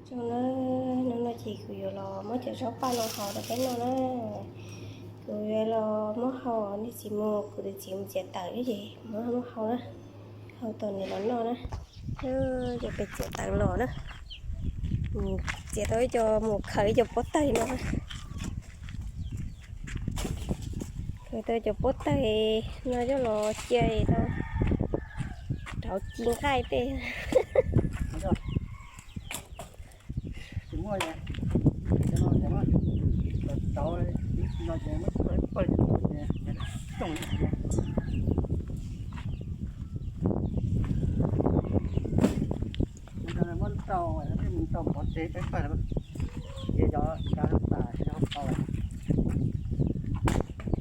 Zoo na, hnub no ces kuv yuav los muab cov zaub paj no hau rau peb noj na. Kuv yuav los muab hau, niag txiv mus, kuv tus txiv mus txiav taws ces muab muab hau na, hau tom niam los noj na. Ces peb txiav taws los na, txiav tau ib co mus khaws ib co pob tawg no. Khaws tau cov pob tawg no coj los cia tau rauv ci nqaij tej. Muab rau, mus rau pov tsev peb pawg, ces cov cov tas cov hau tau,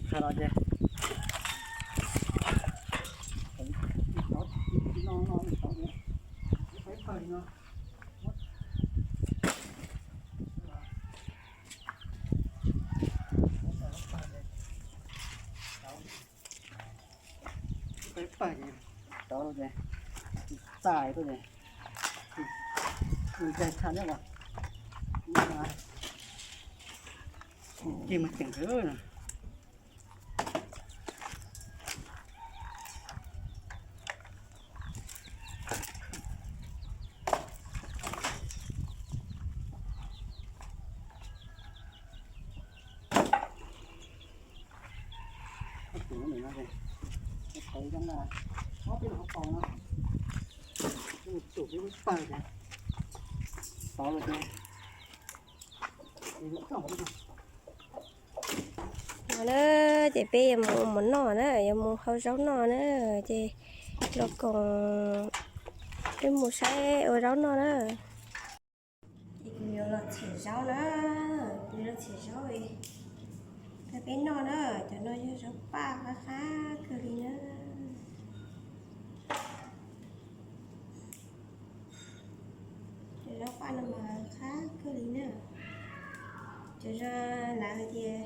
qhov no ces no no peb pawg no. Peb pawg ces rov los ces txais tuaj ces nws cai tshaj nyob los, cig mus ceem xwb. No na, ces peb yuav mus ua mov noj na, yuav mus hau zaub noj na, ces los koom peb mus saib ua zaub noj na. Ces kuv yuav los txhiam zaub na, kuv yuav los txhiam zaub, peb noj na, cov no yog zaub paj qab qab kawg li na. Cov zaub paj no mas qab kawg li na. Cov lawv hais tias,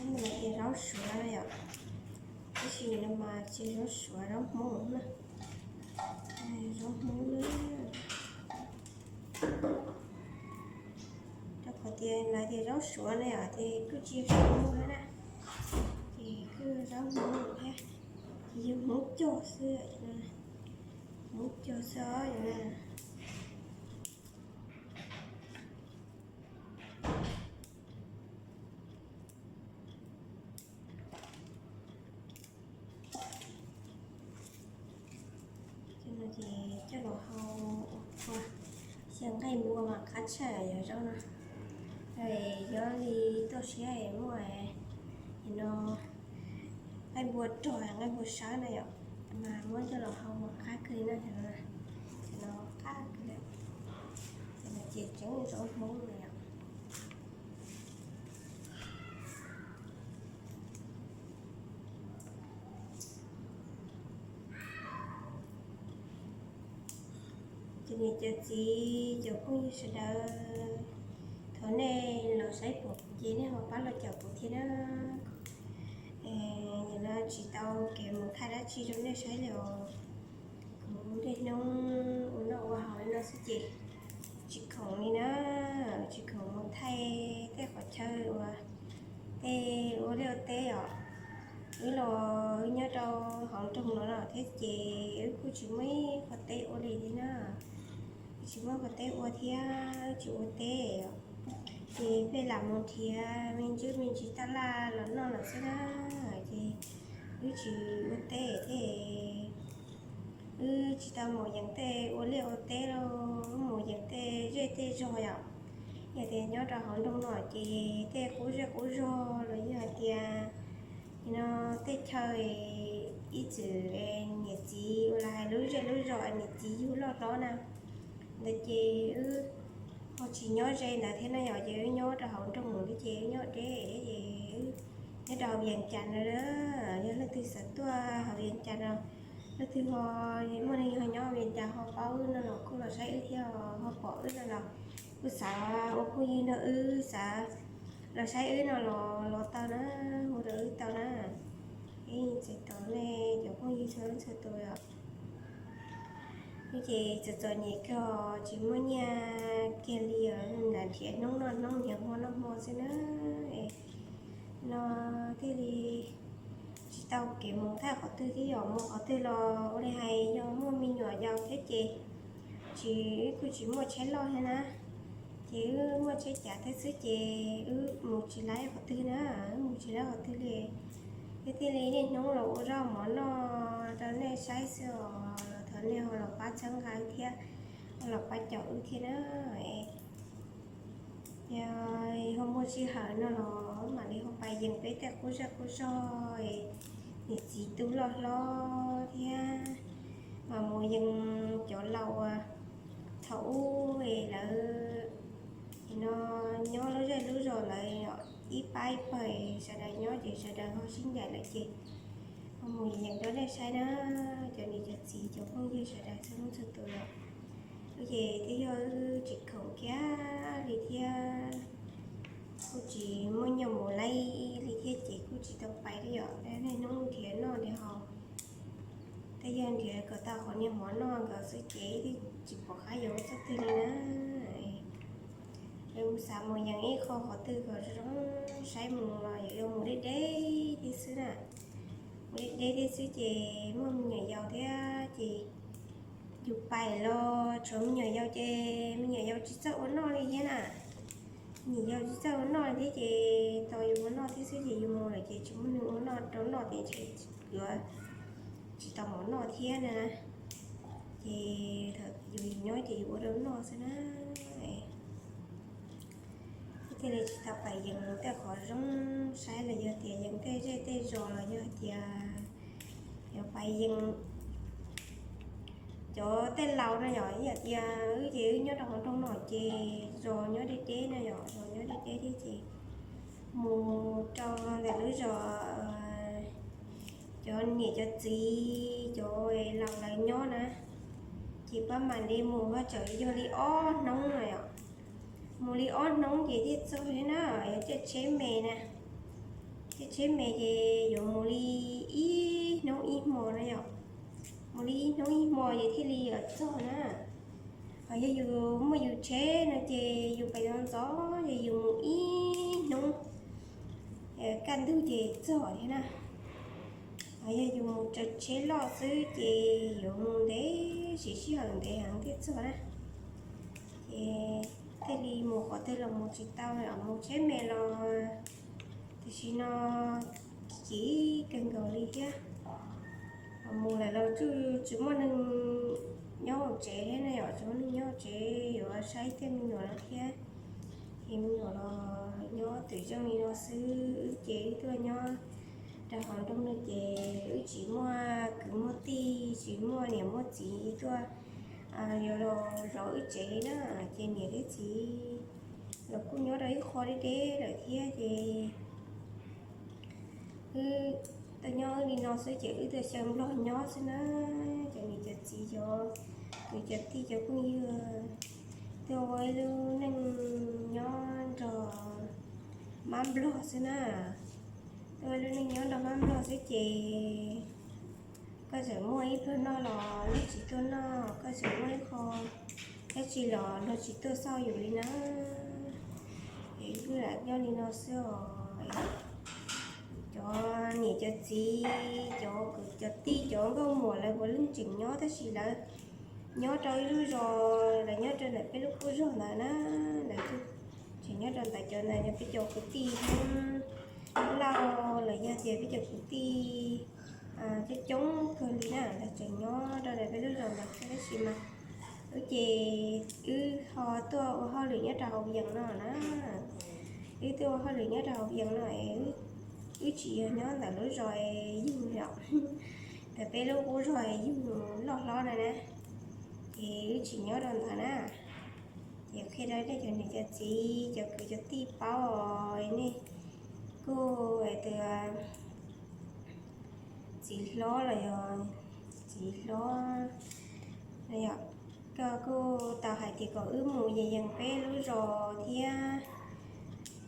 mus hais tias zaub suav na yom, tab sis no mas tsis zaub suav, zaub hmoob na. Zaub hmoob na. Rau qhov tias lawv tias zaub suav na yom, ces kuj tsis yog zaub hmoob thiab na, ces kuj yog zaub hmoob thiab, ces yog hmoob cog xwb, hmoob cog xwb os. Ces coj los hau ua, xyaw nqaij npua mas qab tshaj yom zaub no. Yog li tuaj siab muaj no nqaij npua rog, nqaij npua sawv na yom, mas muab coj los hau mas qab kawg li na. Cov no qab kawg li, cov no ces tseem zaub hmoob na yom. Cov niam cov txiv cov phooj ywg sawv daws, thaum nej los saib pom kuv ces nej ho pab los caum kuv thiab na. Nim no tsis tau kev mus thaij dab tsi rau nej saib li os. Kuv niaj hnub ua noj ua haus li no xwb ces tsis khoom li na, tsis khoom mus thaij tej qhov chaw uas tej ua liaj ua teb os. Wb los wb nyob rau hauv nroog no los thiab ces wb kuj tsis muaj ib qho teb ua li li na, tsis muaj qhov teb ua thiab tsis ua teb. Ces pheej lam mus nrhiav me ntsis me ntsis taj laj los noj lawm xwb na, ces wb tsis ua teb thiab. Wb tsis tau mus yees tej ua liaj ua teb los, wb mus yees tej zej tej zog yom. Yog tias nyob rau hauv nroog no ces tej qub zej qub zog los yog hais tias no tej chaw ib txwm niam txiv ua los hais lub zej lub zos niam txiv yug loj hlob na, ntawd ces wb ho tsis nyob ze ntawd thiab na yom, ces wb nyob rau hauv nroog thiab ces wb nyob deb thiab ces wb nyob rau hauv Vias Cas no. Yog leej twg xav tuaj hauv Vias Cas no, leej twg ho muaj neeg ho nyob Vias Cas ho paub wb no los kuj los saib wb thiab, ho pom wb no los kuj xav ua phooj ywg nrog wb, xav los saib wb no los los tau na, hu rau wb tau na. Ib txhais tos nej cov phooj ywg txhua leej txhua tus os. Wb ces txom txom nyem kawg tsis muaj nyiaj kiag li os, nrhiav hnub noj hnub, nrhiav hmo noj hmo xwb na. No thiaj li tsis tau kev mus thaj qhov twg thiab, yog mus qhov twg los ua li hais yog muaj me nyuam yaus thiab ces tsis, wb kuj tsis muaj tsheb loj thiab na, ces wb muaj tsheb cav thiab xwb ces wb mus tsis laib qhov twg na, wb mus tsis laib qhov twg li. Wb thiaj li niaj hnub los ua zaub mov noj rau nej saib xwb os, los thov nej ho los pab txhawb nqa wb thiab, ho los pab caum wb thiab na. Yog ho muaj sij hawm no los mam li ho pais yees peb tej qub zej qub zog, niam txiv tub loj hlob thiab, mas mus yees cov laus uas thaum ub lawv no nyob lub zej lub zos lawv ib pab ib pawg sawv daws nyob ces sawv daws ho sib ncaim lawm ces ho mus yees rau nej saib na, cov niam cov txiv cov phooj ywg sawv daws txhua leej txhua tus lawm. Wb ces twb yog wb tsis khoom kiag li thiab, kuj tsis muaj nyuag mus laib li thiab ces kuj tsis tau pais li yom, niaj hnub nrhiav noj nrhiav haus. Twb yog nrhiav kom tau qhov niag mov noj nkaus xwb ces twb tsis pom qab yuav txoj twg li na. Lawv kuj xav mus yees ib qho qhov twg kom zoo saib mus los yuav mus deb deb thiab xwb na. Mus deb deb thiab xwb ces muaj me nyuam yaus thiab ces yus pais los tshuav me nyuam yaus ces me nyuam yaus tsis txawj ua noj li thiab na. Me nyuam yaus tsis txawj ua noj li thiab ces tos yus ua noj thiab xwb ces yus mus lawm ces tsis muaj neeg ua noj rau noj ces yuav tsis tau mov noj thiab na. Ces thaum yus nyob ces yus ua rau noj xwb na. Wb thiaj li tsis tau pais yees tej qhov zoo saib los yog tias yees tej zej tej zos los yog tias yuav pais yees cov tej laus no yom, yom tias wb ces wb nyob rau qhov nroog no ces zos nyob deb deb no yom, zos nyob deb deb thiab ces mus rau ntawm lub zos cov niam cov txiv cov laus lawv nyob na, ces pab mam li mus ho tseem yog li ob hnub no yom. Mus li ob hnub ces thiaj txog thiab na, yog caij tsheb me na. Caij tsheb me ces yuav mus li ib hnub ib hmo na yom. Mus li ib hnub ib hmo ces thiaj li yuav txog na. Ho yog yus muaj yus tsheb no ces yus pais ntxov ntxov ces yus mus ib hnub kaj ntug ces txog thiab na. Ho yog yus mus raws tsheb loj xwb ces yuav mus ntev, siv sij hawm ntev heev thiaj txog na. Ces thiaj li mus qhov twg los mus tsis tau, mus tsheb me los tam sim no kim kawg nkaus li thiab. Mus lawm los tsis muaj neeg nyob hauv tsev thiab na yom, tsis muaj neeg nyob hauv tsev yuav saib tej me nyuam no thiab. Ces me nyuam los nyob twm zeej li no xwb, wb ces wb tuaj nyob rau hauv nroog no ces wb tsis muaj kwv muaj tij, tsis muaj niam muaj txiv tuaj yuav los zov wb tsev li na. Ces niam thiab txiv los kuj nyob rau ib qho deb deb lawm thiab ces wb tuaj nyob li no xwb ces wb tuaj xyaw nplog nyob xwb na. Cov niam cov txiv cov kwv cov tij cov phooj ywg tuaj ua ib lub neej nyob nrog mab nplog xwb na. Tuaj ua ib lub neej nyob nrog mab nplog xwb ces koj txawm muaj ib pluag noj los luag tsis tuaj noj, koj txawm muaj ib qho dab tsi los luag tsis tuaj xauj yus li na. Es wb lam nyob li no xwb os. Cov niam cov txiv, cov kwv cov tij, cov nkauj muam lawv puav leej tseem nyob tab sis lawv nyob rau ib lub zos, lawv nyob rau ntawm peb lub qub zos ntawd na. Lawv tseem nyob rau ntawd, cov ntawd yog peb cov kwv tij Hmoob Lauj los yog tias peb cov kwv tij coob coob kawg li na, lawv tseem nyob rau ntawm peb lub zos ntawd thiab tab sis mas wb ces wb ho tuaj ua hauj lwm nyob rau hauv Yees no na. Wb tuaj ua hauj lwm nyob rau hauv Yees no es wb tsis yog nyob ntawm lub zos yug yom, ntawm peb lub qub zos yug loj hlob na na, ces wb tsis nyob rau ntawd na. Ces qhia rau nej cov niam cov txiv cov kwv cov tij paub os, nej kuj hais tias txiv hlob los yog txiv hlob, koj kuj tau hais tias kom wb mus yees yees peb lub zos thiab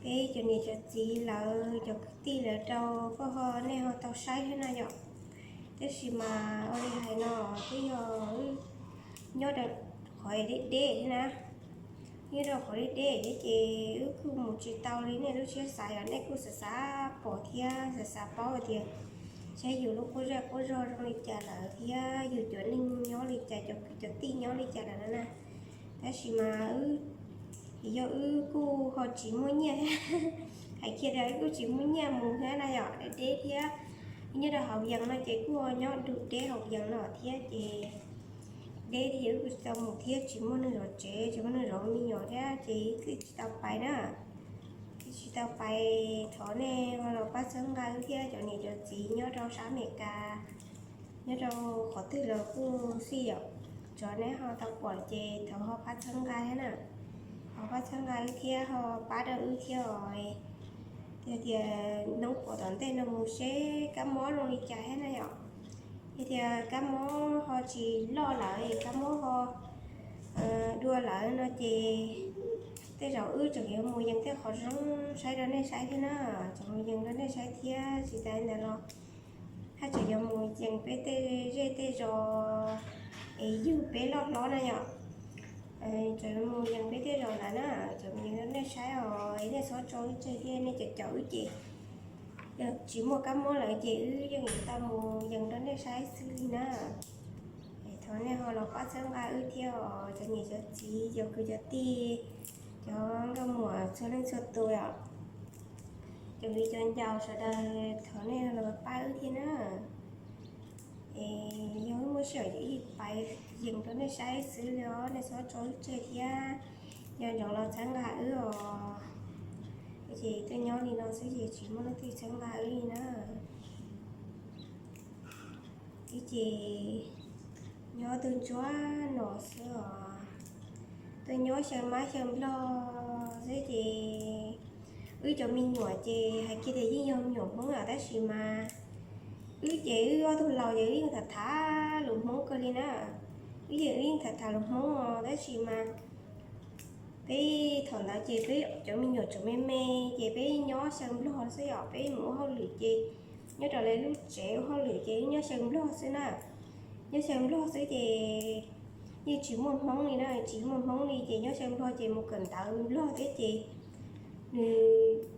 peb cov niam cov txiv lawv cov kwv tij lawv rau koj ho nej ho tau saib thiab na yom. Tab sis mas ua li hais no twb yog wb nyob rau qhov deb deb thiab na, Nyob rau qhov deb deb thiab ces wb kuj mus tsis tau li nej lub siab xav, yog nej kuj xav xav pom thiab xav xav paub tias saib yus lub qub zej qub zog zoo li cas lawm thiab yus cov neeg nyob li cas, cov kwv cov tij nyob li cas lawm no na. Tab sis mas wb, yog wb kuj ho tsis muaj nyiaj, hais kiag tias wb kuj tsis muaj nyiaj mus thiab na yom, deb deb thiab. Nyob rau hauv yees no ces kuj nyob deb hauv yees no thiab ces deb thiab ces wb kuj tsis tau mus thiab tsis muaj neeg zov tsev, tsis muaj neeg zov me nyuam thiab ces wb thiaj tsis tau pais na. Wb tsis tau pais, thov nej ho los pab txhawb nqa wb thiab cov niam cov txiv nyob rau sab Amelikas, nyob rau qhov twg los kuj xij yom, tsuav nej ho tau pom ces thov ho pab txhawb nqa thiab na. Ho pab txhawb nqa wb thiab ho pab rau wb thiab os. Tias tias noob puas tom ntej no mus seb kab mob zoo li cas thiab na yom. Yog tias kab mob ho tsis loj lawm, kab mob ho dua lawm no ces tej zaum wb tseem yuav mus yees tej qhov zoo saib rau nej saib thiab na. Tseem mus yees rau nej saib thiab tsis tas li ntawd los haj tseem yuav mus yees peb tej zej tej zos es yug peb loj hlob na yom. Tseem mus yees peb tej zos ntawd na, tseem mus yees rau nej saib os, nej txhob tso wb tseg thiab nej caum caum wb ces yog tsis muaj kab mob lawm ces wb yeej yuav tau mus yees rau nej saib xwb li na. Thov nej ho los pab txhawb nqa wb thiab os cov niam cov txiv, cov kwv cov tij, cov nkauj muam txhua leej txhua tus os. Cov viv cov ncaus sawv daws thov nej los pab wb thiab na. Es yog wb muaj sij hawm ces wb pais yees rau nej saib xwb li os, nej txhob tso wb tseg thiab. Nco ntsoov los txhawb nqa wb os. Ces tuaj nyob li no xwb ces tsis muaj leej twg txhawb nqa wb li na. Wb ces nyob tuaj ntsuab no xwb os. Tuaj nyob xyaw mab xyaw nplog xwb ces wb cov me nyuam ces hais kiag tias yeej yog me nyuam Hmoob os tab sis mas wb ces wb ob tug laus ces wb yeej tham tham lus Hmoob kawg li na. Wb ces wb yeej tham tham lus Hmoob os tab sis mas peb thaum ntawd ces peb cov me nyuam tseem me me ces peb nyob xyaw nplog xwb yom, peb mus ua hauj lwm ces nyob rau lawv lub tsev ua hauj lwm ces wb nyob xyaw nplog xwb na. Nyob xyaw nplog xwb ces yeej tsis muaj Hmoob li na, tsis muaj Hmoob li ces nyob xyaw nplog ces mus kawm ntawv nplog thiab ces nws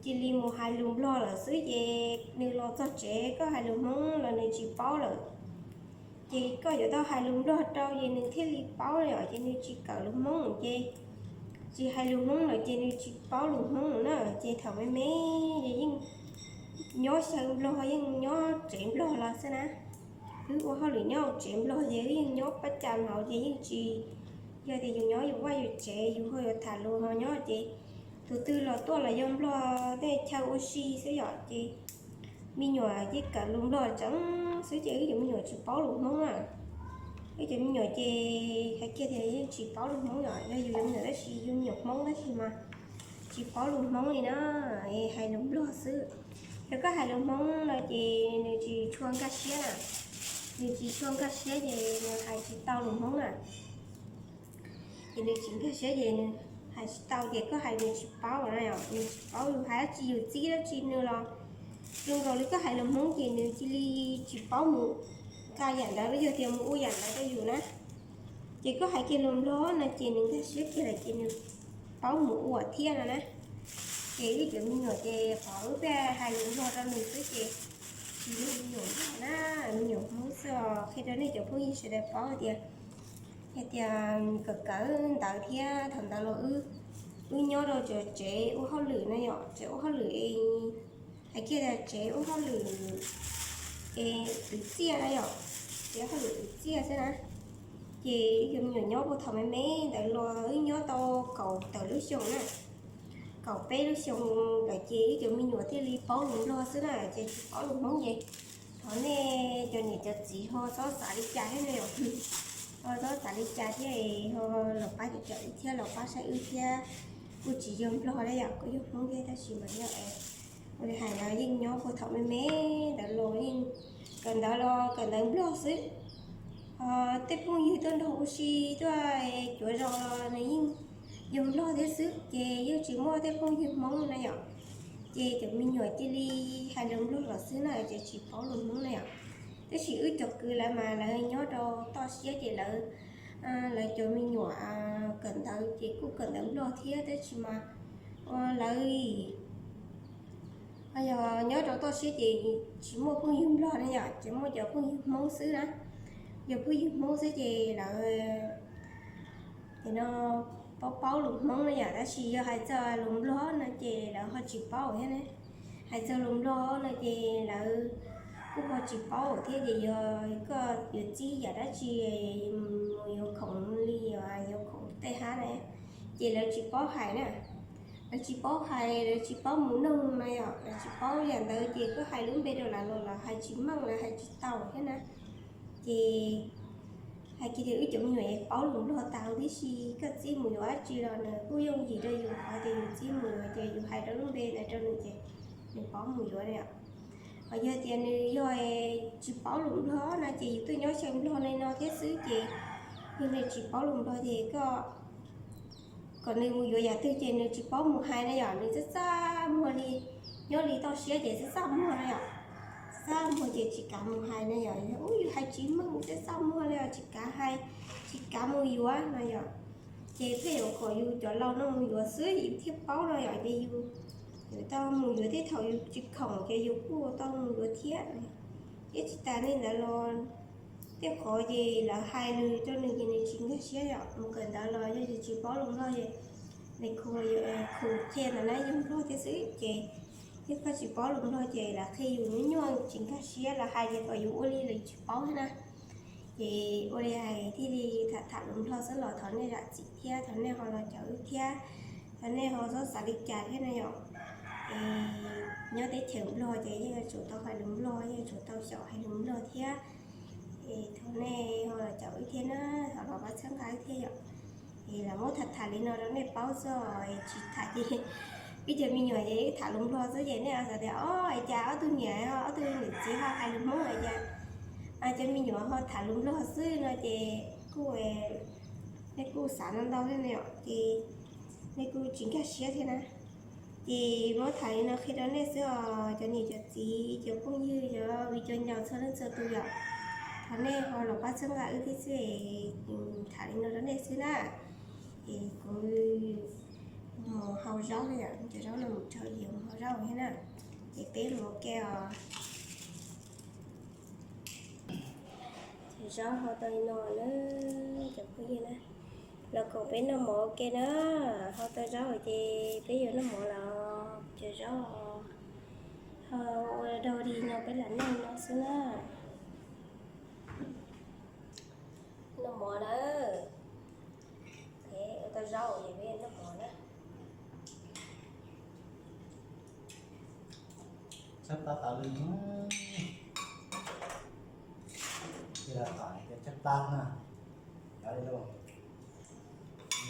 cia li mus hais lus nplog lawm xwb ces nws los txog tsev koj hais lus Hmoob los nws tsis paub lawm. Ces koj yuav tau hais lus nplog rau ces nws thiaj li paub yom, ces nws tsis kawm lus Hmoob ces tsis hais lus Hmoob lawm ces nws tsis paub lus Hmoob na. Ces thaum me me ces yeej nyob xyaw nplog, yeej nyob tsev nplog los xwb na. Wb ua hauj lwm nyob tsev nplog ces wb yeej nyob pab cas hauv ces yeej tsis, yog tias yus nyob yus vaj yus tsev yus ho yuav tham lus ho nyob ces tus twg los tuaj los yog nplog tej chaw ua si xwb yom ces me nyuam ces kawm lus nplog tseeb xwb ces wb cov me nyuam tsis paub lus Hmoob na. Wb cov me nyuam ces hais kiag tias yeej tsis paub lus Hmoob yom, yog yus yuav me nyuam tab sis yus me nyuam Hmoob tab sis mas tsis paub lus Hmoob li na, hais lus nplog xwb. Yog koj hais lus Hmoob no ces nws tsis tshua nkag siab na, nws tsis tshua nkag siab ces nws hais tsis tau lus Hmoob na. Ces nws tsis nkag siab ces nws hais tsis tau ces koj hais nws tsis paub na yom, nws tsis paub yus hais dab tsi yus txib dab tsi nws los zoo nkaus li koj hais lus Hmoob ces nws cia li tsis paub mus nqa yam ntawd los yog tias mus ua yam ntawd rau yus na. Ces koj hais kiag lus nplog no ces nws nkag siab kiag lawm ces nws paub mus ua thiab no na. Ces wb cov me nyuam ces qhov wb pheej hais lus nplog rau nws xwb ces tsis yog me nyuam nplog na, me nyuam Hmoob xwb os. Qhia rau nej cov phooj ywg sawv daws paub tias, hais tias kawm kawm ntawv thiab thaum ntawd los wb, wb nyob rau tsev ua hauj lwm na yom, tsev ua hauj lwm, hais kiag tias tsev ua hauj lwm es kwv txiaj na yom, tsev hauj lwm kwv txiaj xwb na. Ces wb cov me nyuam nyob puag thaum me me ntawd los wb nyob tau kaum tawm lub xyoo na, kaum peb lub xyoo lawm ces wb cov me nyuam thiaj li paub lus nplog xwb na, ces tsis paub lus Hmoob ces thov nej cov niam cov txiv ho txhob xav li cas thiab ne, ho txhob xav li cas thiab, ho los pab cov cov wb thiab los pab saib wb thiab. Kuj tsis yog nplog li yom, kuj yog Hmoob thiab tab sis mas yog es ua li hais los yeej nyob puag thaum me me ntawd los yeej kawm ntawv los kawm ntawv nplog xwb. Ho tej phooj ywg tuaj nrog ua si tuaj cuav zos los nws yeej yog nplog thiab xwb ces yeej tsis muaj tej phooj ywg Hmoob na yom. Ces cov me nyuam cia li hais lus nplog los xwb na ces tsis paub lus Hmoob na yom. Tab sis wb cov kwv lawv mas lawv nyob rau toj siab ces lawv Lawv cov me nyuam kawm ntawv ces kuj kawm ntawv Nplog thiab tab sis mas ua lawv yog nyob rau toj siab ces tsis muaj phooj ywg Nplog ne yom, tsis muaj cov phooj ywg Hmoob xwb na. Yog phooj ywg Hmoob xwb ces lawv no paub paub lus Hmoob na yom, tab sis yog hais txog lus Nplog no ces lawv ho tsis paub thiab ne. Hais txog lus Nplog no ces lawv kuj ho tsis paub thiab ces yog koj yuav txib yam dab tsi mus yuav khoom li yuav khoom tej hab na, ces lawv tsis paub hais na. Lawv tsis paub hais, lawv tsis paub mus noog na yom, lawv tsis paub yam ntawd ces koj hais lub npe rau lawv los lawv hais tsis meej, lawv hais tsis tau thiab na. Ces hais kiag tias wb cov me nyuam paub lus Nplog tau tib si, koj txib mus yuav dab tsi los nws kuj yooj yim rau yus, hais tias yus txib mus yuav ces yus hais rau lub npe ntawd rau nws ces nws paub mus yuav na yom. Ho yog tias nws yog tsis paub lus Nplog na ces yus tuaj nyob xyaw Nplog li no thiab xwb ces yog nws tsis paub lus Nplog ces koj kom nws mus yuav yam twg ces nws tsis paub mus hais na yom, nws txaj txaj muag li, nyob li toj siab ces txaj txaj muag na yom. Txaj txaj muag ces tsis kav mus hais na yom, yog ub yus hais tsis meej txaj txaj muag li tsis kav hais, tsis kav mus yuav na yom. Ces pheej yuav kom yus cov laus no mus yuav xwb yus thiaj paub no yom, ces yus yuav tau mus yuav thiab, thaum yus tsis khoom ces yus kuj tau mus yuav thiab. Thiab tsis tas li ntawd los tej qhov ces lawv hais lus rau nws ces nws tsis nkag siab yom, mus kawm ntawv los yog yus tsis paub lus Nplog ces nws khu, khu qhia ntawd na yog Nplog thiab xwb ces yog koj tsis paub lus Nplog ces lawv qhia yus nyuaj nyuaj tsis nkag siab, lawv hais ces kom yus ua li lawv tsis paub thiab na. Ces ua li hais thiaj li tham tham lus Nplog xwb los thov nej zam txim thiab thov nej ho los caum wb thiab, thov nej ho txhob xav li cas thiab na yom. Es nyob teb chaws Nplog ces yeej yuav tsum tau hais lus Nplog, yeej yuav tsum tau xyaum hais lus Nplog thiab. Es thov nej ho los caum wb thiab na, thov los pab txhawb nqa wb thiab yom. Es los muab tham tham li no rau nej paub xwb, tsis tham ces ib cov me nyuam ces tham lus Nplog xwb ces nej xav tias o, es cas ob tug niam, ob tug niam txiv ho hais lus Hmoob es cas cov me nyuam ho tham lus Nplog xwb no ces kuj, nej kuj xav ntau ntau thiab na yom, ces nej kuj tsis nkag siab thiab na. Ces muab tham li no qhia rau nej xwb os cov niam cov txiv cov phooj ywg cov viv cov ncaus txhua leej txhua tus yom. Thov nej ho los pab txhawb nqa wb thiab xwb, tham li no rau nej xwb na. Es kuv mus hau zaub yom, cov zaub no mus rau yus mus hau zaub thiab na. Ces peb mus ua ke os. Cov zaub hau tau li no na, cov phooj ywg na, los koom peb noj mov ua ke na. Hau tau zaub ces peb yuav noj mov los cov zaub ho ua dau li no peb lam noj no xwb na. Noj mov na. Ua tau zaub ces peb noj mov na. Txhab tab tas li, txhab tab na, cov li lauj,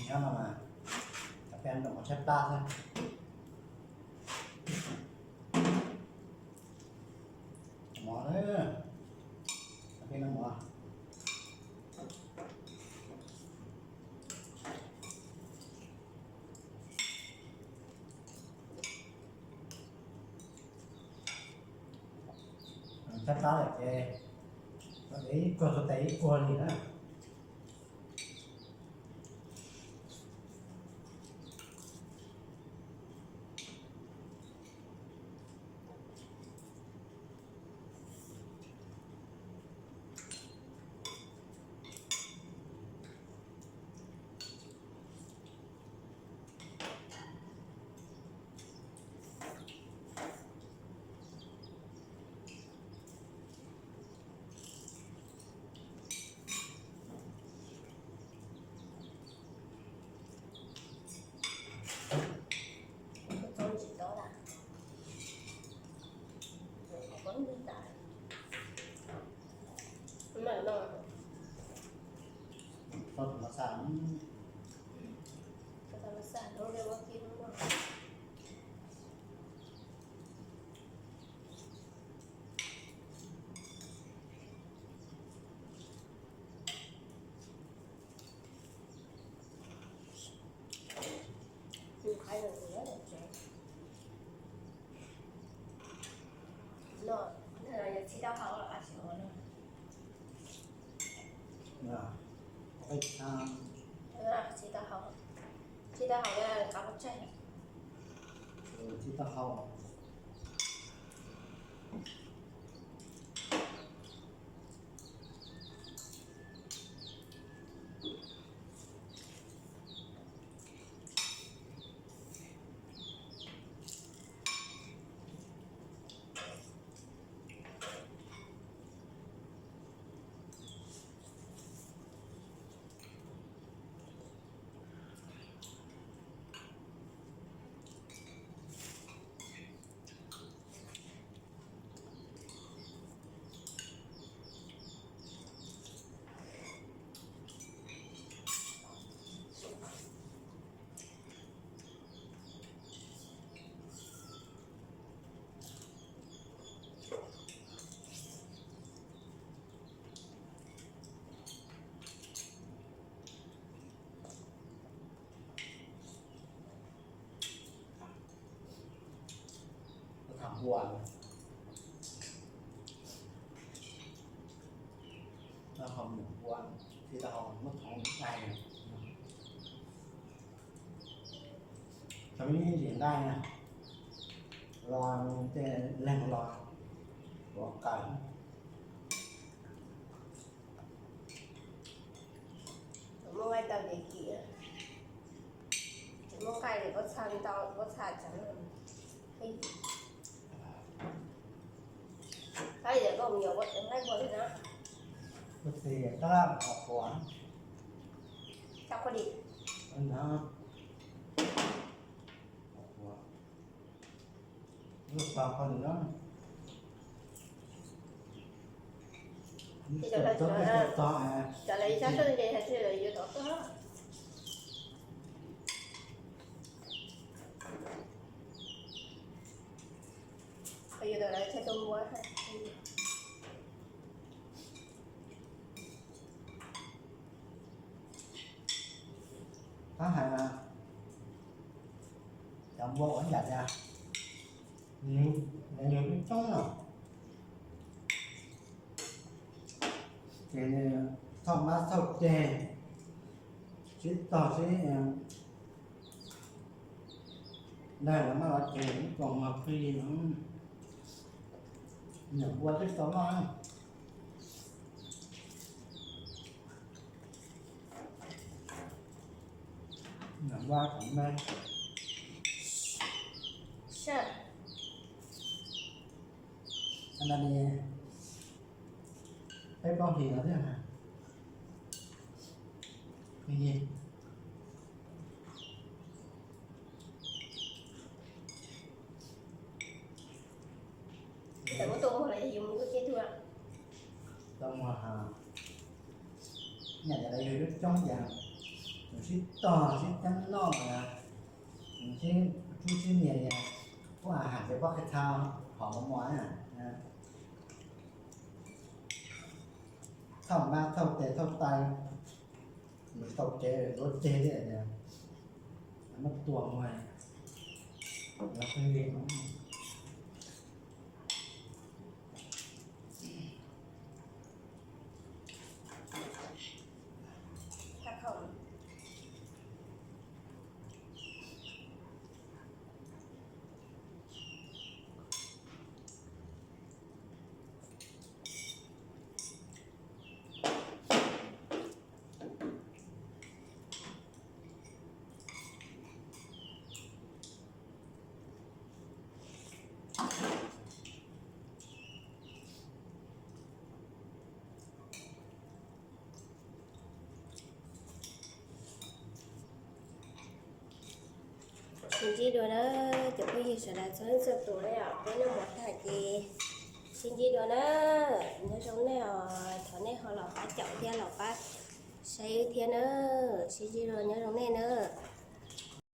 nyob no mas, cov peb noj mov txhab tab xwb. Mov na, cov peb noj mov. Txhab tab lawm ces, ib kuag txhua tes ib kuag li na. Txhij taub hau. Tham npua, tham npua, txhij taub hau muab thov nqaij, thov ib ntsis nqaij los tej leeg los ua qaws. Muab nqaij tau ces kim, muab nqaij li koj txha ntau, koj txha tseem, tab yog koj mus yuav nqaij npua li na. Koj txiv tab laj qhuav, qhuav, qhuav, qhuav. Cov lawv sab tod ces hais tias lawv yuav tom koj. Yuav tom lawv chaw tua npua. Tab hais cov npua ua ib yam tias nws yog coob coob no, ces nws thauj mab thauj ceg, sib tog sib daig los mab los ceg ib koom mog plig, nyuam npua twb tau noj. Nyuam npua tseem me. Peb plaub hlis no thiab. Tau muag, nyam tias lawv yug lub coob ces nws sib tog sib ceeb noj, nws sib rub sib nias, kuj has tias pob qhia txha hom mos mos na. Thauj mab thauj tes thauj taw, nws tau kev luav ceg li, muab tua muag. Sib ntsib dua na, cov phooj ywg sawv daws txhua leej txhua tus na yom, peb noj mov tag ces sib ntsib dua na. Nyob zoo nej os, thov nej ho los pab caum thiab los pab saib wb thiab na. Sib ntsib dua, nyob zoo nej na.